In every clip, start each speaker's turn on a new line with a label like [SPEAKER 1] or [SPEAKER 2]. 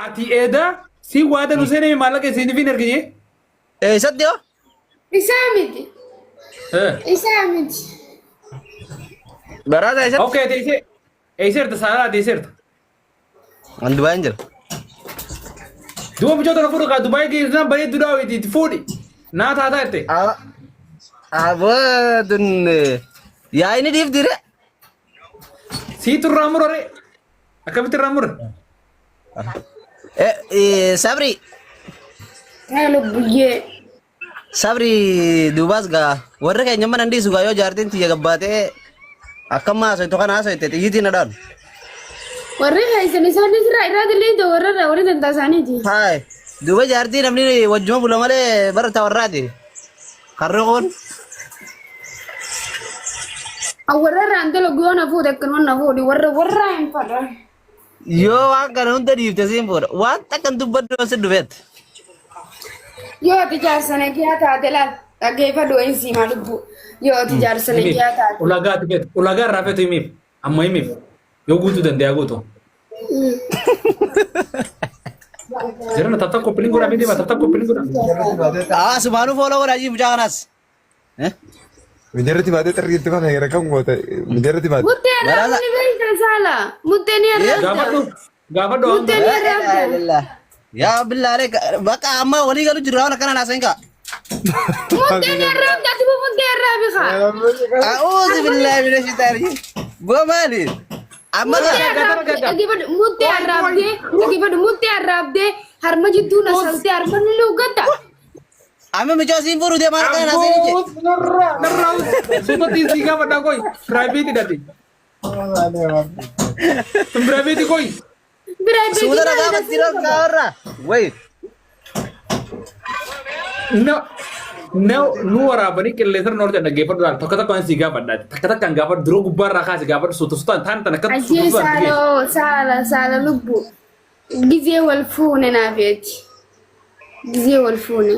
[SPEAKER 1] Ati eeda si waada nu seenee maallaqa isiniif hin ergine.
[SPEAKER 2] Eessatti hoo?
[SPEAKER 3] Isaa miti. Isaa miti.
[SPEAKER 2] Baraasa eessatti?
[SPEAKER 1] Okay, teessee eesseerta saalaa teesseerta.
[SPEAKER 2] An Dubaay hin jira.
[SPEAKER 1] Duuba michoota na fuudhu kaa Dubaay geessinaan bareedduu daawwiti itti fuudhi. Naa taataa jette.
[SPEAKER 2] Aboo tun yaa'ini dhiifti re.
[SPEAKER 1] Siitu irraa murare. Akkamitti irraa mure?
[SPEAKER 2] Sabri
[SPEAKER 3] Haa lubbuyyee.
[SPEAKER 2] sabri duubaas gaa warri keenya mana dhiisu gaa yoo jaartiin tiyya gabbaatee akkam haasoytu kana haasoyte xiyyiitiin na dhaanu.
[SPEAKER 3] Warri keessan isaan irraa irraa dillee warra irraa warri dantaa isaaniiti.
[SPEAKER 2] Haay duuba jaartii namni wajjuma bula malee bara tawarraati. Karri kun
[SPEAKER 3] Warra irraan dalagu yoo na fuudhe akkanuma na fuudhi warra warra hin fadha.
[SPEAKER 2] Yoo waan kana hunda dhiifte siin fuudha. Waan takka hin dubbadhu yoo si dhufeet.
[SPEAKER 3] Yoo ati jaarsa nagiyaa taate laal dhaggeeffadhu wayiin siimaa lubbuu. Yoo ati jaarsa
[SPEAKER 1] Himiif.
[SPEAKER 3] nagiyaa taate.
[SPEAKER 1] Ulaagaa ati feetu. Ulaagaa irraa feetu himiif. Amma himiif. Yoo guutuu dandeeyaa guutu. Jirana tap tap koppiliin godhaa mee deemaa tap tap koppiliin godhaa.
[SPEAKER 2] Aa sumaanuu fooloo godhaa jii mucaa kanaas. Eh?
[SPEAKER 4] Mijarratti baatee xirrii itti kana gara kam goota mijarratti baate.
[SPEAKER 3] Muttee
[SPEAKER 2] Baraasa.
[SPEAKER 3] arraabni beekta saala. Muttee ni arraabda.
[SPEAKER 1] Gaafadhu gaafadhu
[SPEAKER 3] Muttee
[SPEAKER 1] amma.
[SPEAKER 3] ni arraabda.
[SPEAKER 2] Yaa billaalee bakka amma walii galu jirra waan akkana naaseen kaa.
[SPEAKER 3] Muttee ni arraabda ati boo muttee arraabi kaa.
[SPEAKER 2] A'uuzu billaahi mina shaytaani rajiim. Boo maali? Amma
[SPEAKER 3] Muttee
[SPEAKER 2] kaa.
[SPEAKER 3] arraabdee dhaggeeffadhu muttee arraabdee dhaggeeffadhu muttee arraabdee harma jidduu na saltee harma ni luuggatta.
[SPEAKER 2] Amma micoo siin fuudhu deemaa akkana naaseen ije.
[SPEAKER 1] Abboo narraa narraa suutatti sii gaafadhaa koy piraayiveetii dhati. Piraayiveetii koy.
[SPEAKER 2] Suuta na gaafatti yeroo kaa'arraa. Wayi.
[SPEAKER 1] Na na nu waraabanii qilleensa nu hordofan dhaggeeffadhu laal tokko tokkoon sii gaafadhaa takka takkaan gaafadhu duroo gubbaarraa kaasi gaafadhu suuta suutaan taan tan akka
[SPEAKER 3] Ajjee
[SPEAKER 1] suuta suutaan
[SPEAKER 3] saala oo saala saala lubbu. Gizee wal fuune naaf jechi. Gizee wal fuune.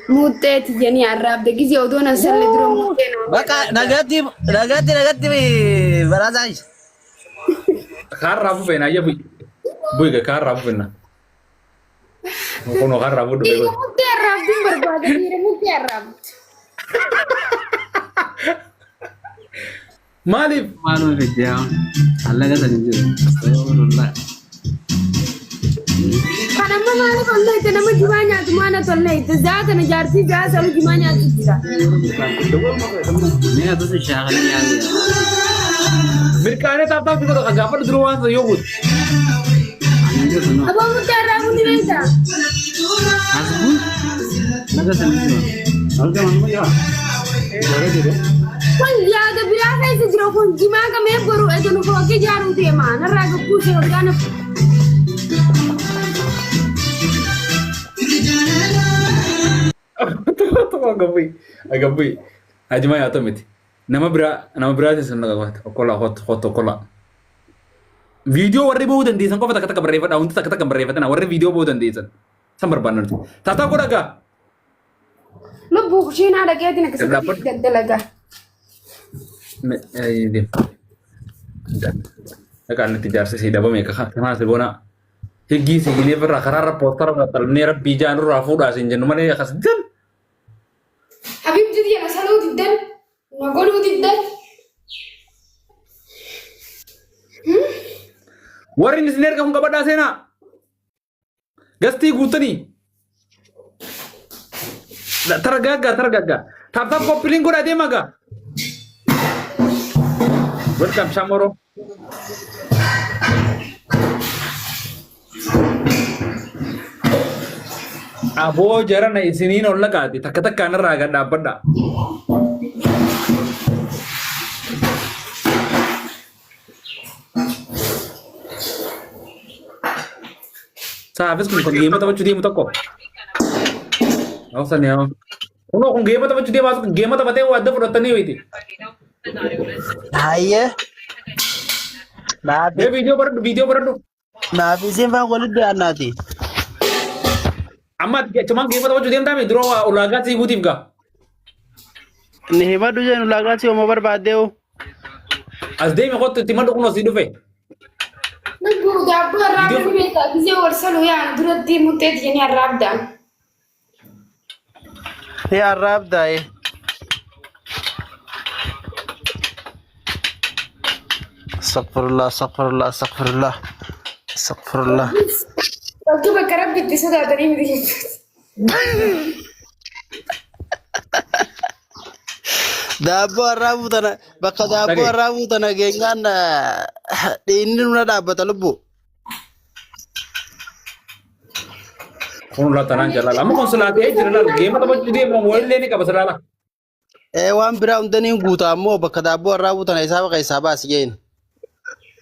[SPEAKER 3] Muuxxee tiyyanii arraabde gizee odoo nan salle dura muuxxee naaf
[SPEAKER 2] Bakka nagaatti nagaatti nagaatti baraasaa ije.
[SPEAKER 1] Kaarraa fufeen ayya bu'i. Bu'i ga kaarraa fufenna. Kunoo kaarraa fuudhu
[SPEAKER 3] Dhiira
[SPEAKER 1] beeku.
[SPEAKER 3] muuxxee arraabduun barbaada dhiira muuxxee arraabdu.
[SPEAKER 1] Maaliif?
[SPEAKER 5] Maaluma fidde haa? Allaga san hin jiru. Astagfirullah.
[SPEAKER 3] Kan amma maaliif ol nama jimaa nyaatu maana tolle zaa kana jaartii zaa sana jimaa nyaatu jira.
[SPEAKER 5] Mee atus shaakalii yaali.
[SPEAKER 1] Mirqaanee taaf taaf godha gaafadhu dura waan sana yoo guutu.
[SPEAKER 5] Ani hin jiru no.
[SPEAKER 3] Aboo murtee arraabuu ni beektaa?
[SPEAKER 5] Asbuun laga san hin jiru.
[SPEAKER 3] Kun yaada biraa keessa jira kun jimaa gamee boru edanu fookee ijaaruu deema narraa gabbuuse hoggaana.
[SPEAKER 1] Tokko agabbui agabbui ajimaa nyaata miti. Nama biraa nama biraatiin sun qabaata. Okkolaa hot hot okkolaa. Viidiyoo warri bahuu dandeessan qofa takka takka barreeffadha. Hundi takka takka barreeffatina warri viidiyoo bahuu dandeessan. San barbaanna nuti. Taataa godha gaa.
[SPEAKER 3] Lubbuu kushiinaa dhaqeetiin akkasitti
[SPEAKER 1] Dhaabbadhu.
[SPEAKER 3] daddalaga.
[SPEAKER 1] Dhaqaan itti jaarsa isii dhabame kanaa si bona. Higgii si hinee birraa karaarra poostara maxxanfnee rabbii jaan irraa fuudhaa siin jennu malee akkas dan.
[SPEAKER 3] Habibti tiyya na saluu diddan na godhuu diddan.
[SPEAKER 1] Warri isin erga kun qabadhaa seenaa. Gastii guutanii. Taragaaggaa taragaaggaa. Taap taap koppiliin godhaa deemaa gaa. Welcome Shamoro. Aboo jarana isiniin ol laqaati takka takkaan irraa gad dhaabbadha. Saafis kun kan geema taphachuu deemu tokko. Hawsan yaa. Kunoo kun geema taphachuu deemaa kun geema taphatee waa adda fudhatanii wayiiti.
[SPEAKER 2] Hayyee. Naafi
[SPEAKER 1] Mee viidiyoo baradhu viidiyoo baradhu.
[SPEAKER 2] naafi isin faan walitti dhiyaannaati.
[SPEAKER 1] Amma ati achumaan geema taphachuu deemtaa mee dura waa ulaagaa sii guutiif gaa.
[SPEAKER 2] Ni himadhu jeen ulaagaa si homo barbaaddeewu.
[SPEAKER 1] As deemi kottu itti madhu kunoo sii dhufe.
[SPEAKER 3] Lubbuu daabboo arraabda
[SPEAKER 1] Viidiyoo
[SPEAKER 3] ni beektaa gisee wal saluu yaa'an duratti murteetti jennee arraabda.
[SPEAKER 2] Ni arraabdaaye. Astaghfirullah, astaghfirullah, astaghfirullah, astaghfirullah.
[SPEAKER 3] Bakka bakka rabbi itti sodaatanii miti jechuudha.
[SPEAKER 2] Daabboo arraabuu tana bakka daabboo
[SPEAKER 1] Dhagaye.
[SPEAKER 2] arraabuu tana geenyaan dhiinni nuna dhaabbata lubbu.
[SPEAKER 1] Kun laa tanaan jalaala. Amma konsolaatee jira laala. Geema taphachuu deema walillee ni qaba silaala.
[SPEAKER 2] Ee waan biraa hundaniin guuta ammoo bakka daabboo arraabuu tana isaa baqa isaa baasi jeen.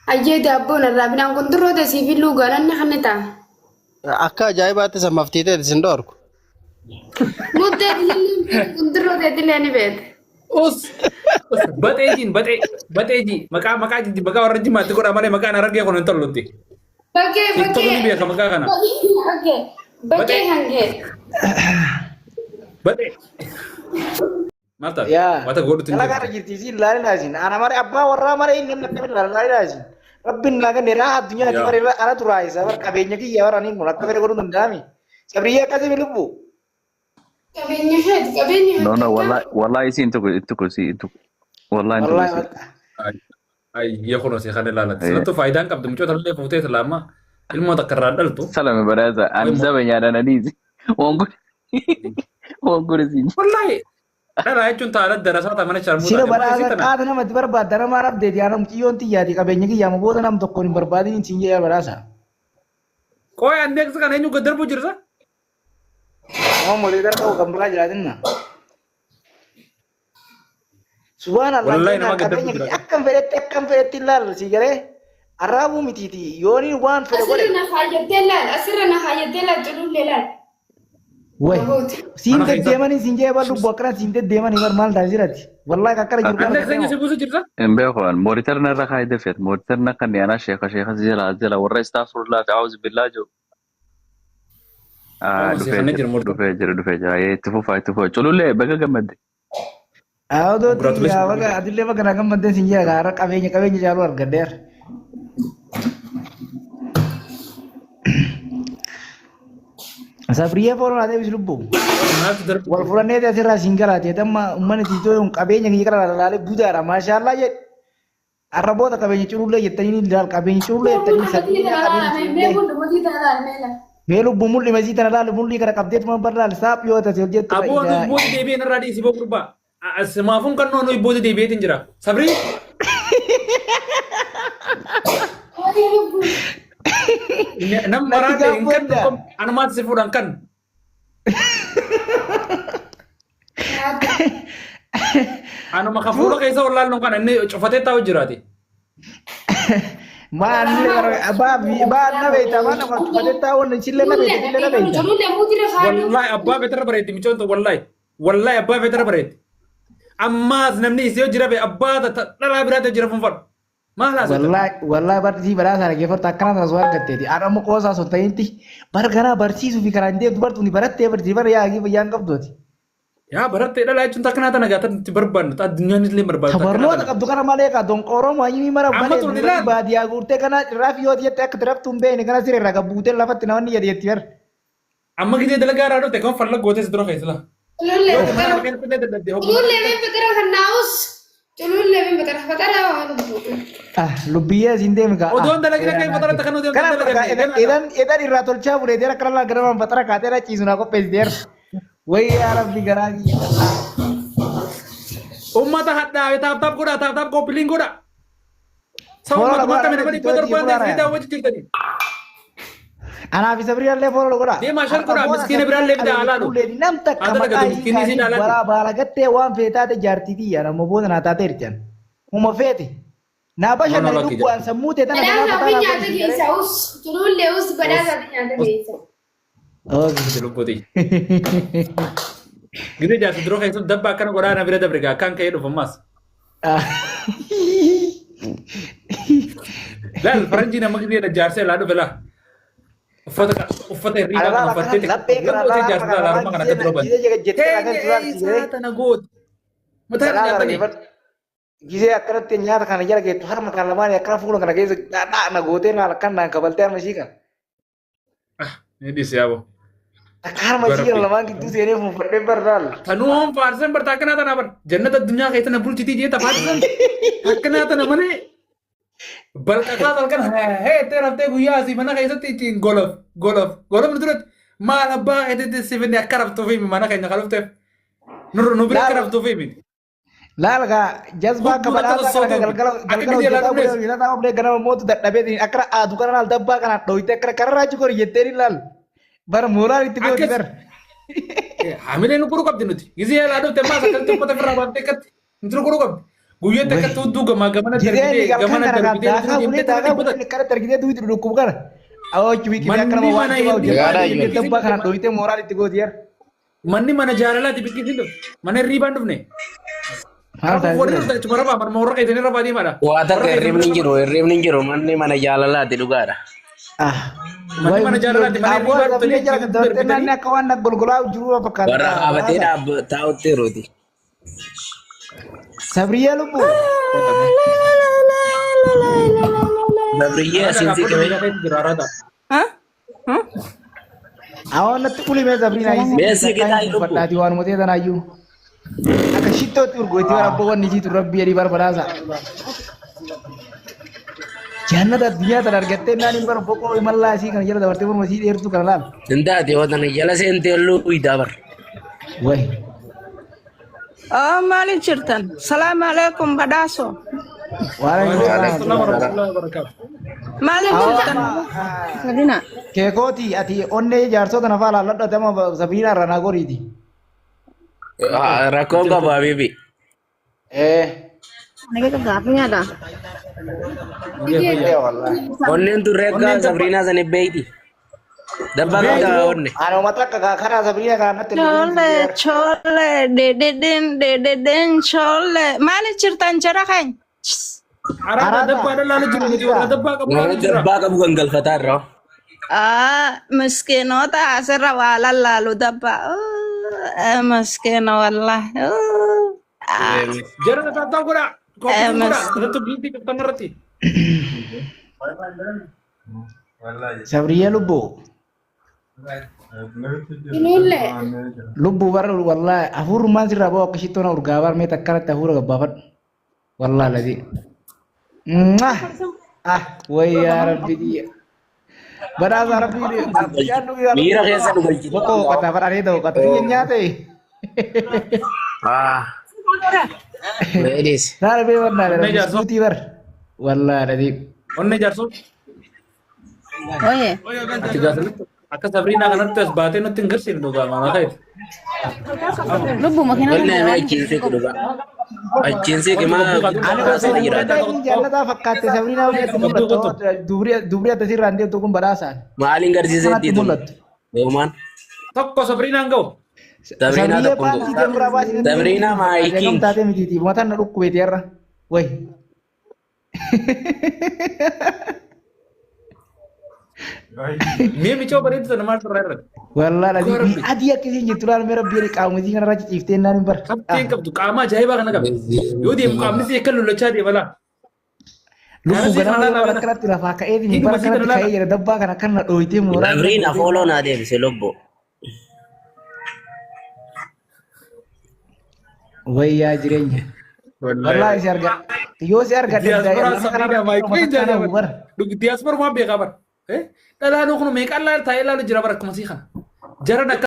[SPEAKER 3] Ayyee daabboon arraabinaan kun duroo siif hin luugaa nanni kanni ta'a.
[SPEAKER 2] Akka ajaa'ibaatti sammaftii ta'e isin dhoorku.
[SPEAKER 3] Muddee kun duroo ta'e ni beekta.
[SPEAKER 1] Us. Baxee jiin baxee baxee jii maqaa maqaa jii maqaa warra jimaatti godha malee maqaan argee kun hin tollutti.
[SPEAKER 3] Bakkee
[SPEAKER 1] TikTok ni
[SPEAKER 3] bakkee.
[SPEAKER 1] beeka maqaa kana.
[SPEAKER 3] Bakkee bakkee kan kee.
[SPEAKER 1] Baxee. Maal taate?
[SPEAKER 6] Yaa.
[SPEAKER 1] Wanta godhutti hin
[SPEAKER 6] Dalagaa irra
[SPEAKER 1] jirtu.
[SPEAKER 6] jirti isin ilaalina isin. Ana mare abbaa warraa mare inni namni akkamitti ilaala ilaalina isin. Rabbiin naa kenne raa addunyaatti
[SPEAKER 1] Yaa.
[SPEAKER 6] mare irra ana turaa isa bar qabeenya kiyya bara ani kun akka fedhe godhuu danda'ami. Sabriyyee akkasii lubbu.
[SPEAKER 3] Qabeenya keeti qabeenya
[SPEAKER 7] No, no,
[SPEAKER 3] keeti.
[SPEAKER 7] wallahi, wallahi isin tuku, tuku, si, tuku. Wallahi tuku
[SPEAKER 6] Wallahi
[SPEAKER 7] si.
[SPEAKER 6] bakka.
[SPEAKER 1] Ayyee kun osii kan ilaalatti. Sanattuu faayidaan qabdu mucoota illee fuutee ilaama. Ilmoo takka irraa dhaltu.
[SPEAKER 7] Salame baraza, ani saba nyaadhaan adiisi. Waan kun isin.
[SPEAKER 1] Wallahi dhalaa jechuun taala darasaa ta'a mana sharmuu
[SPEAKER 6] Sila
[SPEAKER 1] taate. Maal isii
[SPEAKER 6] badhaasa
[SPEAKER 1] tana?
[SPEAKER 6] qaata namatti barbaadda nama rabdeeti ana mucayyoon xiyyaati qabeenya kiyya amma booda nam tokkoon hin barbaadin siin jedhee badhaasa.
[SPEAKER 1] Qooyi andeeksi kana eenyu gad darbuu jirta?
[SPEAKER 6] Nama molee darba kan biraa jiraatinna. Subhaan Allah
[SPEAKER 1] Wallahi
[SPEAKER 6] jennaan
[SPEAKER 1] nama gad darbuu
[SPEAKER 6] qabeenya
[SPEAKER 1] jira.
[SPEAKER 6] kiyya akkam fedhetti ilaalla si galee arraabuu mitiiti yooniin waan fedhe godhe.
[SPEAKER 3] Asirra na faayyattee laal asirra na faayyattee laal culullee laal.
[SPEAKER 6] Way
[SPEAKER 3] Baboota.
[SPEAKER 6] siin
[SPEAKER 1] Mana keessa.
[SPEAKER 6] deddeemanii siin jee bar lubbu akkana siin deddeemanii bar maal taasisirati wallahi akkana jiru kana
[SPEAKER 1] Andeeksi eenyu si buusu jirta?
[SPEAKER 7] Hin beeku an mooritarna irra kaayide feet mooritarna kan yaanaa sheeka sheeka jala jala warra istaafurlaa fi auzu billaa jiru. Ah,
[SPEAKER 1] Kun osii
[SPEAKER 7] dhufee
[SPEAKER 1] kana
[SPEAKER 7] jira
[SPEAKER 1] jira murtee.
[SPEAKER 7] dhufee jira dhufee jira itti fufaa itti fufaa culullee baga gammadde.
[SPEAKER 6] Awdoo xiyyaa
[SPEAKER 1] Congratulations.
[SPEAKER 6] baga adillee baga na gammaddeen siin jee gaara qabeenya qabeenya caaluu argadheera. Sabriyyee fooloo naa deebisi lubbu.
[SPEAKER 1] Maaltu darbu?
[SPEAKER 6] Wal fudhannee asirraa siin galaatee amma uummanni tiitoo yoon qabeenya kiyya kana laalee budaadha maashaallaa jedhe. Arra booda qabeenya culullee jettanii ni ilaal qabeenya culullee jettanii
[SPEAKER 3] Mul'ii
[SPEAKER 6] sabriyyee
[SPEAKER 3] tana
[SPEAKER 6] qabeenya
[SPEAKER 3] laala mee
[SPEAKER 6] culullee.
[SPEAKER 3] mul'ii tana laala mee laala.
[SPEAKER 6] Mee lubbu mul'i masii tana laali mul'ii kana qabdeetuma bar laali saaph yoo taate ol jettu
[SPEAKER 1] Aboo nuyi booda deebi'een irraa dhiisi boo gurbaa. Simaafuun kan nuyi booda deebi'eetiin jira. Sabrii
[SPEAKER 3] Waa'ee lubbuu.
[SPEAKER 1] nam
[SPEAKER 6] Natti
[SPEAKER 1] maraate hin kan
[SPEAKER 6] gaafadha.
[SPEAKER 1] anumaatti si fuudhan kan. Anuma kan fuula keessa wallaallu kan inni cufatee taa'u jiraati.
[SPEAKER 6] Maan baa na beekta maan nama cufatee taa'uun isillee na beekta isillee na beekta.
[SPEAKER 3] Culullee muutira faayyu.
[SPEAKER 1] Wallahi abbaa feetarra bareetti micoon tun wallahi. Wallahi abbaa feetarra bareetti. Ammaas namni isii hojii rabe abbaa dhalaa biraatti hojii rafuun fadhu. Maal haasofta?
[SPEAKER 6] Wallahi wallahi barsiisii badhaasa dhaggeeffattu akkana sana soo argatteeti. Haadha amma qoosaa osoo hin ta'inti bar kanaa barsiisuu fi karaan deemtu bartuu ni barattee barsiisii bara yaa'ii fayyaan qabduuti.
[SPEAKER 1] Yaa barattee dhalaa jechuun takkanaa tana gaafa itti barbaadnu addunyaan illee barbaadu takkanaa
[SPEAKER 6] Barnoota
[SPEAKER 1] tana.
[SPEAKER 6] qabdu kana malee kaa donqooroo maayimii mara
[SPEAKER 1] Amma
[SPEAKER 6] malee
[SPEAKER 1] tun
[SPEAKER 6] dubartii
[SPEAKER 1] ilaali.
[SPEAKER 6] baadiyyaa guurtee kana raaf yoo jette akka tiraftuu hin beekne kana siree raga buutee lafatti namoonni jedhe jetti bar.
[SPEAKER 1] Amma gidee dalagaa irraa dhufte kan falla gootee si dura keessa laa.
[SPEAKER 3] Culullee
[SPEAKER 1] Yoo mana
[SPEAKER 3] fatara.
[SPEAKER 1] maqaan illee dadhabde hogguma.
[SPEAKER 3] Culullee mee fatara kan naa'us. Culullee mee fatara fatara waan lubbuu.
[SPEAKER 6] Ah lubbiyyee siin deemi kaa.
[SPEAKER 1] Odoon dalagina kan fatara takka nuti
[SPEAKER 6] Kana
[SPEAKER 1] dalaganne.
[SPEAKER 6] edan edan irraa tolchaa buleetee akkana laa gara waan fatara kaatee irra ciisu naa qopheessiteera. Wayii yaa rabbi garaa kiyya.
[SPEAKER 1] Uummata hadhaa'e taap taap godhaa taap taap koppiliin godhaa. Sababa
[SPEAKER 6] Fooloo
[SPEAKER 1] uummata
[SPEAKER 6] godhaa,
[SPEAKER 1] nama dhibba
[SPEAKER 6] itti
[SPEAKER 1] torbaan
[SPEAKER 6] fuula
[SPEAKER 1] ta'e
[SPEAKER 6] raaya.
[SPEAKER 1] daawwachuu jirtanii.
[SPEAKER 6] Anaaf isa biraallee fooloo godhaa.
[SPEAKER 1] Deemaa shan godhaa, miskiina biraallee bitaa alaa dhufu.
[SPEAKER 6] Nam takka
[SPEAKER 1] Haa
[SPEAKER 6] maqaa
[SPEAKER 1] dalagatu, miskiinni isiin alaa
[SPEAKER 6] waraa baala gattee waan feetaate jaartii tiyya nama booda naa taatee jirti. Uma feete. Naa bashannani
[SPEAKER 1] Monologue
[SPEAKER 6] lubbu'aan sammuu tee tana
[SPEAKER 3] Badhaasa
[SPEAKER 6] sanaa
[SPEAKER 3] ofii
[SPEAKER 6] fataa
[SPEAKER 3] nyaata keessa us. Culullee us badhaasa ofii nyaata keessa.
[SPEAKER 6] Okay.
[SPEAKER 1] Lubbuuti. Gidee jaarsi duroo keessatti dabba akkana godhaa na bira dabre gaa akkaan ka'ee dhufu ammaas. Laal faranjii nama gidee jaarsee laa dhufe laa. Uffata uffata hirriibaa kana uffattee
[SPEAKER 6] Laphee kana
[SPEAKER 1] xiqqoo jaarsi laa laaruma kana akka dura bane.
[SPEAKER 6] jettee
[SPEAKER 1] Teenye eessaa tana gooti. Mataa irra nyaatanii.
[SPEAKER 6] Gisee akkanatti nyaata kana jala geettu harma kana lamaan akkana fuula kana keessa dhaadhaa na gootee laal akkan naan kabaltee harma ishii kana.
[SPEAKER 1] Ni dhiise yaaboo.
[SPEAKER 6] Akka harma ishii kana lamaan gidduu seenee fuunfadhee bar laal.
[SPEAKER 1] Tanuu hoon faarsan barta akkanaa tana bar. Jannata addunyaa keessa na bulchitii jee tafaarsan. Akkanaa tana malee. Balqaqaa halkan hee itti raftee guyyaa asii mana keessatti ittiin golof golof golof nu duratti maal abbaa keetitti si finne akka raftuuf himi mana keenya kan dhufteef. Nu bira akka raftuuf himi.
[SPEAKER 6] Laal gaa jazbaa akka
[SPEAKER 1] Hudduu akka
[SPEAKER 6] badhaasaa kana
[SPEAKER 1] sossootu
[SPEAKER 6] galgala
[SPEAKER 1] akka
[SPEAKER 6] galgala
[SPEAKER 1] biyya
[SPEAKER 6] hojjetaa
[SPEAKER 1] laa
[SPEAKER 6] bulee
[SPEAKER 1] dhufnes.
[SPEAKER 6] hojjetaa bulee ganama mootu dadhabee akkana aadu kana laal dabbaa kana dhoyitee akkana kararraa jikori jettee ni laal. Bara mooraan itti gooti
[SPEAKER 1] Akkas
[SPEAKER 6] bara.
[SPEAKER 1] Hamilee nu guruu qabdi nuti. Gizee alaa dhufte maas akkasitti uffata ofirraa baaftee akkatti nuti nu guruu qabdi. Guyyaatti akkatti hudduu gamaa gamana
[SPEAKER 6] Jireenyi
[SPEAKER 1] darbitee
[SPEAKER 6] halkan
[SPEAKER 1] gamana
[SPEAKER 6] kana gaa
[SPEAKER 1] darbitee
[SPEAKER 6] daakaa
[SPEAKER 1] nuti
[SPEAKER 6] bulee
[SPEAKER 1] deemtee tana
[SPEAKER 6] daakaa
[SPEAKER 1] dhibbata.
[SPEAKER 6] bulee akkana dargitee duwiti dhukkubu kana. Awwachi biqiltee akkana
[SPEAKER 1] Manni
[SPEAKER 6] waan
[SPEAKER 1] mana
[SPEAKER 6] jabaa
[SPEAKER 1] hirribaa
[SPEAKER 6] hojjetaa
[SPEAKER 1] deemtee
[SPEAKER 6] deemtee dabbaa kana
[SPEAKER 1] dhufte.
[SPEAKER 6] dhoyitee mooraan itti gooti yar.
[SPEAKER 1] Manni mana jaalalaati biqiltiin dhufte. Mana hirriibaan dhufne.
[SPEAKER 6] Maal
[SPEAKER 1] Rafuuf warri
[SPEAKER 6] taasisa?
[SPEAKER 1] dhuftan achuma rafaa manuma warra keessanii rafaa deemaadha.
[SPEAKER 8] Waa
[SPEAKER 1] Warra
[SPEAKER 8] takka
[SPEAKER 1] keessan
[SPEAKER 8] hirribni
[SPEAKER 1] bira
[SPEAKER 8] hin jiru, hirribni hin jiru. Manni mana jaalalaati dhugaadha.
[SPEAKER 6] Ah,
[SPEAKER 1] Manni
[SPEAKER 6] wayi
[SPEAKER 1] mana jaalalaati mana
[SPEAKER 6] abboo
[SPEAKER 1] hirribaa
[SPEAKER 6] sabriya
[SPEAKER 1] dhuftanii
[SPEAKER 6] jala kan dabartee naanni
[SPEAKER 1] darbitanii
[SPEAKER 6] akka waan golgolaa jiru fakkaata.
[SPEAKER 8] Warra dhaabatee taa'utti jiruuti.
[SPEAKER 6] Sabriya lubbu.
[SPEAKER 8] Sabriyyee
[SPEAKER 1] Araada
[SPEAKER 8] asiin
[SPEAKER 1] dhaabbata
[SPEAKER 8] siqime.
[SPEAKER 1] biyya keessa jira araada.
[SPEAKER 6] Awwan natti ulimee sabriin ayisii
[SPEAKER 8] Mee siqi
[SPEAKER 6] takkaa
[SPEAKER 8] taa'i
[SPEAKER 6] hin
[SPEAKER 8] lubbu.
[SPEAKER 6] fadhaati waan mutee tanaayyuu. Akka shittootti urgootti bara abboo wanni isiitu rabbii adii barbadaasa. Jannata addunyaa tana argattee naan hin bara boqoo imallaa isii kana jala dabartee morma isii dheertuu kana laal.
[SPEAKER 8] Hin taate yoo tana jala seentee olluu uydaa bar.
[SPEAKER 6] Wayi.
[SPEAKER 9] Oh, maaliif jirtan? Salaamu alaikum badhaaso.
[SPEAKER 6] Waalaikum
[SPEAKER 1] Waalaikum
[SPEAKER 6] salaam.
[SPEAKER 1] salaam warahmatullahi wabarakatuh.
[SPEAKER 9] Maaliif
[SPEAKER 6] Awwa
[SPEAKER 9] jirtan?
[SPEAKER 6] amma
[SPEAKER 9] Sabina.
[SPEAKER 6] keekooti ati onnee jaarsota nafaa laalladhu ati amma sabiina irraa naa goriiti.
[SPEAKER 8] Rakkoon qabu habiibi.
[SPEAKER 6] Eh.
[SPEAKER 3] Gaaffii nyaata.
[SPEAKER 1] Fayyaa
[SPEAKER 6] Eh
[SPEAKER 1] fayyaa.
[SPEAKER 6] wallahi.
[SPEAKER 8] Onneen turre akka
[SPEAKER 1] Onneen dabba.
[SPEAKER 8] Sabriinaa sani beeyti. Dabbaa
[SPEAKER 1] Beeyti
[SPEAKER 8] qabda
[SPEAKER 1] boo.
[SPEAKER 8] onne.
[SPEAKER 6] Ani uummata akka karaa sabiina kana natti
[SPEAKER 9] Chole, chole, dededen, dededen, chole. Maaliif jirtan jara keenya?
[SPEAKER 1] Araada
[SPEAKER 6] Araada.
[SPEAKER 1] dabbaa laalu jiru nuti warra dabbaa qabu laalu
[SPEAKER 8] Nama
[SPEAKER 1] jira.
[SPEAKER 8] dabbaa qabu gangalfataa irraa.
[SPEAKER 9] Ah, miskiinota asirra waa lallaalu dabbaa. Oh, miskiina wallahi. Oh, ah,
[SPEAKER 1] Jara tattaaf godha.
[SPEAKER 9] eh,
[SPEAKER 1] Koppii godha.
[SPEAKER 9] miskiina.
[SPEAKER 1] Irratti biitii qabtan irratti.
[SPEAKER 6] Sabriya lubbu.
[SPEAKER 3] Inuullee.
[SPEAKER 6] Lubbu bara wallahi hafuurummaan sirraa bahu akka shittoon urgaa bar mee takkanatti hafuura gabbaafadhu. Wallahi ladii. Mwah! Ah, way yaa rabbi kiyya. Badhaasa rabbi bishaan dhugii
[SPEAKER 8] Miira keessa nu galchite.
[SPEAKER 6] Boqoo qotaa badhaadhee ta'u qotaa biyya nyaate.
[SPEAKER 8] Ah. Ladies.
[SPEAKER 6] Saara bee barnaa
[SPEAKER 1] Onnee
[SPEAKER 6] rabbi
[SPEAKER 1] jaarsoo.
[SPEAKER 6] iskuutii bar. Wallahi ladii.
[SPEAKER 1] Onnee jaarsoo.
[SPEAKER 9] Oye.
[SPEAKER 1] Ati gaafatti akka Sabriinaa kanatti as baatee nutti hin garsiifnu dhugaa maal ta'eef.
[SPEAKER 3] Lubbu makiinaa
[SPEAKER 8] Onnee
[SPEAKER 3] kana
[SPEAKER 8] mee
[SPEAKER 3] waan
[SPEAKER 8] achiin siqi dhugaa. Achiin siqi maa
[SPEAKER 6] Ani
[SPEAKER 8] kaasee
[SPEAKER 6] osoo
[SPEAKER 8] jiraata.
[SPEAKER 6] mul'ataa jaallataa fakkaatte Sabriinaa walitti mul'attu. Dubrii akkasii irraan deemtu kun badhaasaan.
[SPEAKER 8] Maaliin garsiisee
[SPEAKER 6] Kanatti
[SPEAKER 8] ittiin
[SPEAKER 6] mul'attu.
[SPEAKER 8] Yoomaan.
[SPEAKER 1] Tokko Sabriinaan ga'u.
[SPEAKER 8] Sabriinaa
[SPEAKER 6] Sabriyyee
[SPEAKER 8] tokko
[SPEAKER 6] paantii deemuraa baasii
[SPEAKER 8] Sabriinaa maayikiin.
[SPEAKER 6] taatee mitiiti. Mataan na dhukkubeeti har'a. Wayi.
[SPEAKER 1] Mee micoo bareedu sana maal irraa irratti?
[SPEAKER 6] Wallaa dha. Adii akkasiin jirtu laal mee rabbi jedhi qaama isii kanarraa ciciiftee naan hin bara.
[SPEAKER 1] Qabxeen qabdu qaama ajaa'ibaa kana qabdi. Yoo deemu qaamni isii akka lollachaa deema laa.
[SPEAKER 6] Lubbuu
[SPEAKER 1] Gaara
[SPEAKER 6] ganama
[SPEAKER 1] isii
[SPEAKER 6] yeroo
[SPEAKER 1] kana
[SPEAKER 6] akkanatti lafaa ka'eetiin
[SPEAKER 1] Hidhuma
[SPEAKER 6] bara
[SPEAKER 1] isii kana
[SPEAKER 6] kanatti
[SPEAKER 1] laala.
[SPEAKER 6] ka'ee jira dabbaa kana akkana dhooyitee mooraa.
[SPEAKER 8] Sabriin afooloo naa deebise lobbo.
[SPEAKER 6] Wayyaa jireenya. Wallaahi si arga. Yoo si argadhe
[SPEAKER 1] Diyaaspooraan
[SPEAKER 6] lafa
[SPEAKER 1] Sabriinaa
[SPEAKER 6] kanarra
[SPEAKER 1] maayikiin
[SPEAKER 6] kana bara.
[SPEAKER 1] Diyaaspoor waan beekaa bara. Dhalaa kun meeqaan laal taa'ee laalu jira bara akkuma sii kana. Jaran akka